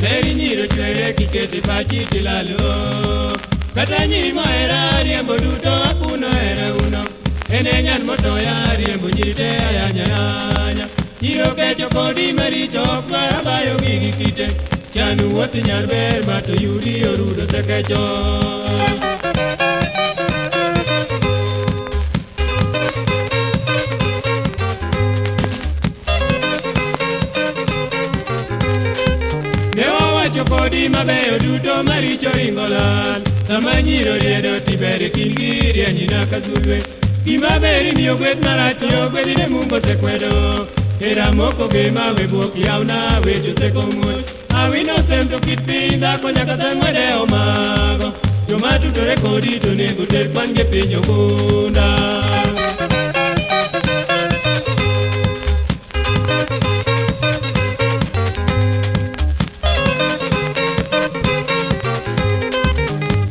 Meri nyiro chwere kiketi pachi tilalo. Kata nyiri mohera riembo duto akuno hera uno. Ene nyan motoya riembo nyiri te ayanya yanya. Nyiro kecho kodi maricho ok dwar abayo gigi kite. Chanu wuoth nyar ber mato yudi orudo sekecho. Ne wawacho kodi mabeyo duto maricho ringo lal. Sama nyiro riedo tiber e kindgi rieny nyaka sulwe. Gima ber imiyo gweth marach yo gwedhi ne Mungu osekwedo. Hera moko gema we buok yawna weche oseko muoch. Awino sem to kit piny dhako nyaka sem wede omago. Joma tudore kodi to onego ter kwan gi piny ogunda.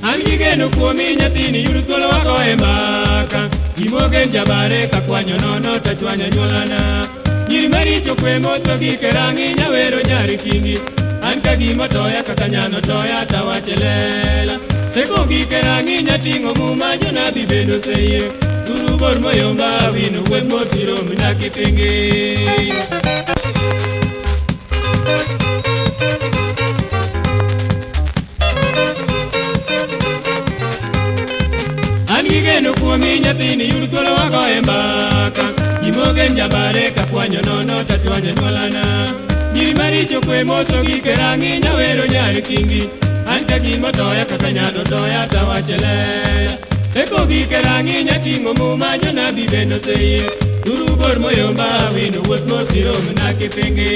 An gi geno kuomi nyathini yud thuolo wagoye mbaka. Gimogen jabare kakwanyo nono tachwanyo anyuolana. Nyiri maricho kwe moso gi kerang'i nyawero nyari kingi. An ka gima toya kaka nyano toya tawache lela. Seko gi kerang'i nyating'o muma jonabi bende oseyie. Guru bor moyomba wino wuoth mosirom nyakipingi. An gi geno kuomi nyathini yud thuolo wagoye mbaka. Gimogen jabare kakwanyo nono tachwanyo anyuolana. Nyiri maricho kwe moso gi kerang'i nyawero nyar kingi. An ka gima toya kaka nyano toya tawache lela. Seko gi kerang'i nyating'o muma jonabi bende oseyie. Guru bor moyomba wino wuoth mosirom nyakipingi.